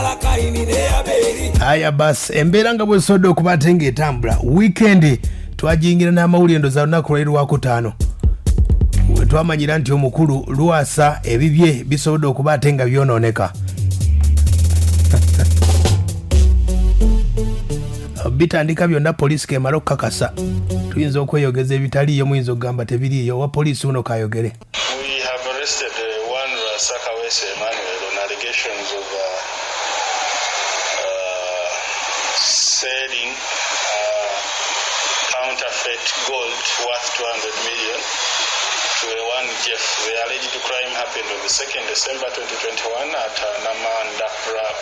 Yazaala Kayini ne Abeeri. Aya basi, embeera nga bwesobodde okuba ate ng'etambula, wiikendi twagiyingira n'amawulire. Ndoza lunaku lwali lwakutaano we twamanyira nti omukulu Lwasa ebibye bisobodde okuba ate nga byonooneka. Bitandika byonna poliisi kemala okukakasa. Tuyinza okweyogeza ebitaliiyo, muyinza okugamba tebiriiyo. Owa poliisi uno kayogere. We have arrested one Lwasa Kaweesi Emmanuel on allegations of selling counterfeit gold worth 200 million to a one Jeff. The alleged crime happened on the 2nd December 2021 at Namanda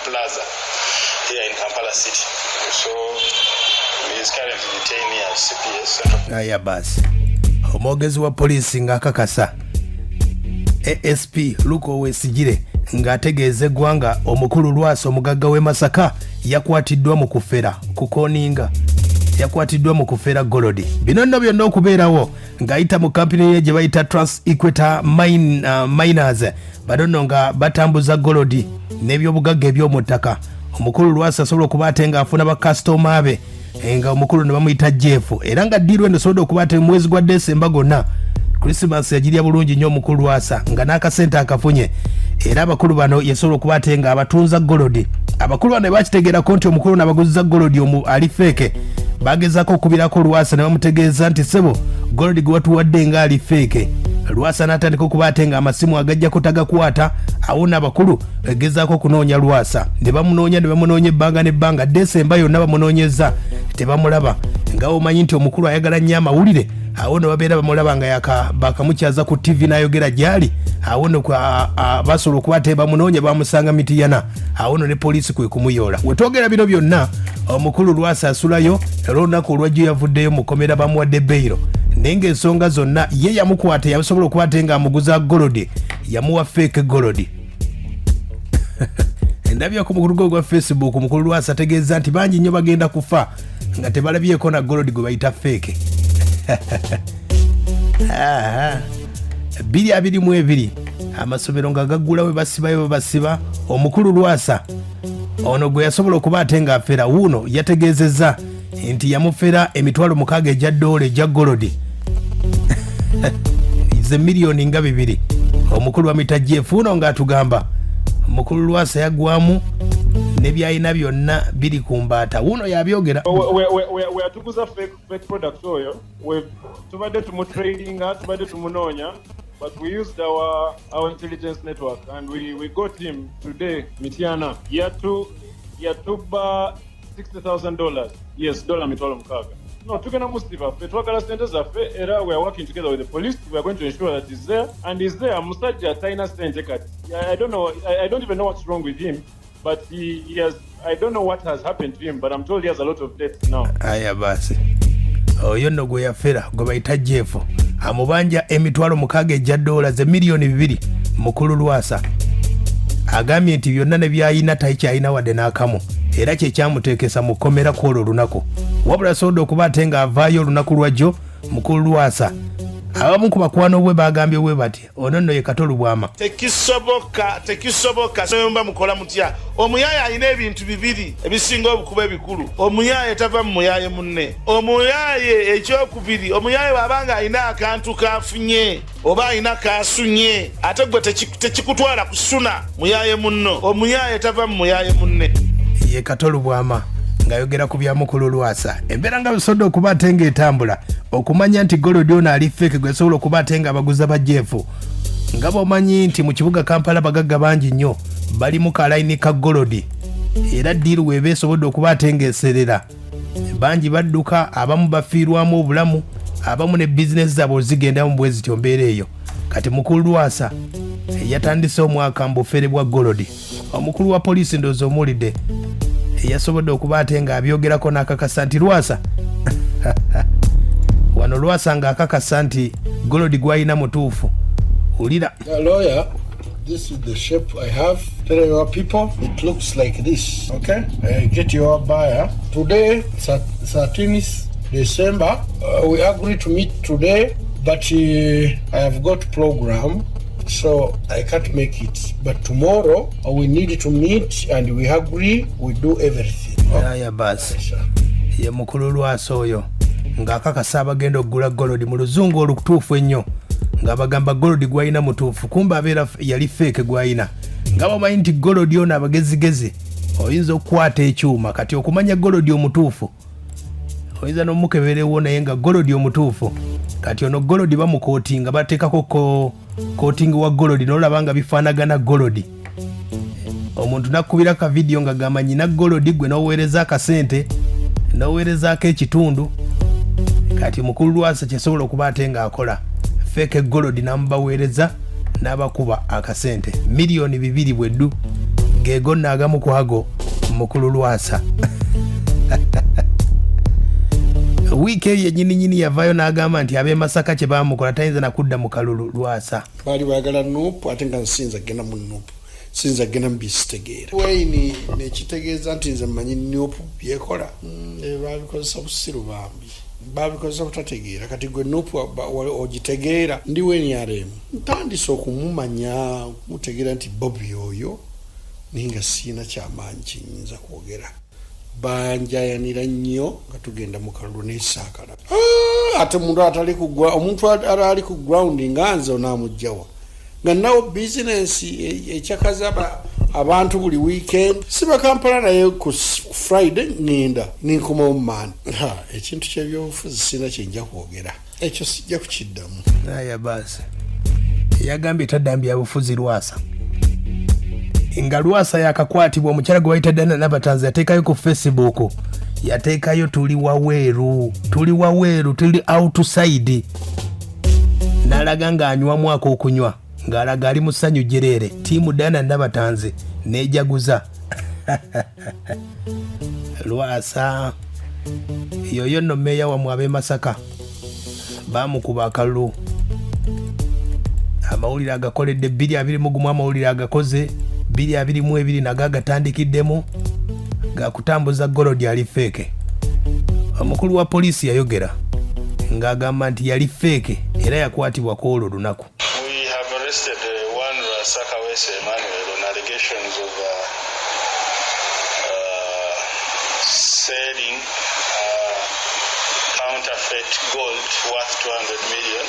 Plaza here in Kampala City. So he is currently detained here at CPS Central Aya basi, omwogezi wa poliisi ng'akakasa, ASP Luke Owesigire, ng'ategeeza eggwanga omukulu Lwasa, omugagga w'e Masaka, yakwatiddwa mu kufera kukoninga, yakwatiddwa mu kufera gold. Bino nno byonna okubeerawo ng'ayita mu kampuni ye gye bayita Trans Equator Miners. Bano nno nga batambuza gold n'ebyobugagga eby'omu ttaka. Omukulu Lwasa asobola okuba ate ng'afuna bakasitoma be, nga omukulu ne bamuyita Jeff, era nga deal eno esobodde okuba ate mu mwezi gwa Desemba gonna. Krisimansi yagirya bulungi nnyo omukulu Lwasa nga n'akasente akafunye, era abakulu bano yasobola okuba ate nga abatunza gold. Abakulu bano bakitegeerako nti omukulu nabaguziza gold omu ali fake. Bagezaako okubirako Lwasa ne bamutegeeza nti, "Ssebo, gold gwe watuwadde nga ali fake." Lwasa n'atandika okuba ate nga amasimu agajjako tagakwata. Awo n'abakulu egezaako okunoonya Lwasa ne bamunoonya, ne bamunoonya ebbanga n'ebbanga. Desemba yonna bamunoonyeza, tebamulaba. Nga omanyi nti omukulu ayagala nnyo amawulire, awo no babeera bamulaba nga bakamukyaza ku TV n'ayogera gyali. Awo no basobola okuba ate bamunoonya, bamusanga Mitiyana. Awo no ne poliisi kwe kumuyoola. Wetwogera bino byonna, omukulu Lwasa asulayo, era olunaku olwajjo yavuddeyo mukomera, bamuwadde bail, naye ng'ensonga zonna ye yamukwata, yasobola okuba ate ng'amuguza gold, yamuwa fake gold. Endabyako mukulu gwe gwa Facebook, mukulu Lwasa ategeeza nti bangi nnyo bagenda kufa nga tebalabyeko na gold gwe bayita fake. 2022 amasomero nga gaggulawo, basibayo babasiba. Omukulu Lwasa ono gwe yasobola okuba ate ng'afera, wuuno yategeezezza nti yamufera 60,000 egya ddoola egya gold, ze miliyoni nga 2. Omukulu bamuyita Jeff. Uno ng'atugamba omukulu Lwasa yaggwamu ne byalina byonna biri ku mbaata. Wuuno yabyogera. We atuguza fake product oyo, tubadde tumutrailinga, tubadde tumunoonya, but we used our intelligence network and we got him today Mityana. Yatuba $60,000, yes, dola 60,000. No, tugenda musiba. Ffe twagala sente zaffe, era we are working together with the police. We are going to ensure that he's there and he's there. Musajja talina sente kati. I don't know, I don't even know what's wrong with him, but he has, I don't know what has happened to him, but I'm told he has a lot of debts now. Aya basi, oyo nno gwe yafera gwe bayita Jeff, amubanja 60,000 egya ddoola, ze miliyoni 2. Mukulu Lwasa agambye nti byonna ne byayina takyalina wadde n'akamu, era kyekyamuteekesa mu kkomera kwolwo olunaku. Wabula asobodde okuba ate ng'avaayo olunaku lwajjo. Mukulu Lwasa, abamu ku bakwano bwe bagambye bwe bati, ono nno ye Kato Lubwama. Tekisoboka, tekisoboka. Mba mukola mutya? Omuyaaye alina ebintu bibiri ebisinga obukuba ebikulu. Omuyaaye tava mu muyaaye munne. Omuyaaye ekyokubiri, omuyaaye bw'abanga alina akantu kafunye oba alina kasunye, ate gwe tekikutwala kusuna muyaaye munno. Omuyaaye tava mu muyaaye munne. Ye Kato Lubwama ng'ayogera ku bya mukulu Lwasa. Embeera nga bisodde okuba ate ng'etambula, okumanya nti gold ono ali fake gwe sobola okuba ate nga abaguza ba Jeff. Nga bw'omanyi nti mu kibuga Kampala bagagga bangi nnyo balimu kalayini ka gold, era deal weeba esobodde okuba ate ng'eserera, bangi badduka, abamu bafiirwamu obulamu, abamu ne bizinesi zaabwe zigendamu bwe zityo. Mbeera eyo kati mukulu Lwasa yatandise omwaka mu bufere bwa gold. Omukulu wa poliisi, ndowooza omuwulidde, yasobodde okuba ate ng'abyogerako n'akakasa nti Lwasa wano, Lwasa ng'akakasa nti gold gwalina mutuufu. Wulira. The lawyer, this is the shape I have. Tell your people it looks like this. Okay? Get your buyer. Today, 13th December, we agree to meet today, but I have got program. So I can't make it. But tomorrow we need to meet and we agree, we do everything. Aya basi, ye mukulu Lwasa oyo ng'akakasa abagenda okugula gold mu luzungu olutuufu ennyo, ng'abagamba gold gwalina mutuufu, kumbe abeera yali fake gwalina. Nga bamanyi nti gold ono abagezigezi oyinza okukwata ekyuma, kati okumanya gold omutuufu oyinza n'omukeberewo, naye nga gold omutuufu. Kati ono gold bamucoatinga, bateekako coating wa gold, n'olaba nga bifaanagana gold. Omuntu nakubira ka video nga gamba nyina gold, gwe n'oweereza akasente, n'oweerezaako ekitundu. Kati mukulu Lwasa kyesobola okuba ate ng'akola fake gold, n'amubaweereza n'abakuba akasente 2 miliyoni bweddu. Geego nno agamu ku ago mukulu Lwasa. Wiiki eyo yennyininyini yavaayo n'agamba nti ab'e Masaka kye baamukola tayinza nakudda mu kalulu Lwasa. Baali baagala NUP, ate nga nsinza kugenda mu NUP, sinza kugenda mu byesitegeera Wayini, nekitegeeza nti nze mmanyi NUP byekola. Ebyo babikozesa busiru, bambi babikozesa butategeera. Kati gwe NUP ogitegeera? Ndi WNRM, ntandise okumumanya, okumutegeera nti Bobi oyo, naye nga siina kyamaanyi kyenyinza kwogera. Banjayanira nnyo nga tugenda mu kalulu nesaakala. Ate omuntu atali ku omuntu ali ku ground nga nze onaamugjawa nga nawo bizinensi ekyakaza abantu buli weekend siba Kampala, naye ku Friday ŋŋenda ninkomawo mumani. Ekintu kyebyobufuzi sirina kyenja kwogera, ekyo sijja kukiddamu. Aya basi, yagambye tadda byabufuzi Lwasa. Nga Lwasa yakakwatibwa, omukyala gwe bayita Dana Nabatanzi yateekayo ku Facebook, yateekayo tuli waweeru, tuli waweeru, tuli outside, n'alaga ng'anywamu ak'okunywa, ng'alaga ali mu ssanyu jjereere. Team Dana Nabatanzi nejaguza Lwasa. Yoyo nno mmeeya wammwe ab'e Masaka bamukuba akalulu. Amawulire agakoledde 2021, amawulire agakoze 2022 nago agatandikiddemu gakutambuza gold ali fake. Omukulu wa poliisi yayogera ng'agamba nti yali fake era yakwatibwa ku olwo lunaku. We have arrested one Lwasa Kaweesi Emmanuel on allegations of selling counterfeit gold worth 200 million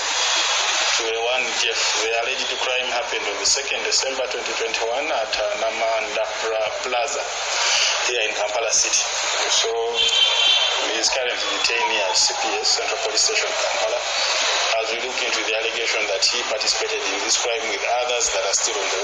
to a one Jeff. The alleged crime happened on the 2nd December 2021 at Namanda Plaza here in Kampala City. So he is currently detained here at CPS, Central Police Station, Kampala, as we look into the allegation that he participated in this crime with others that are still on the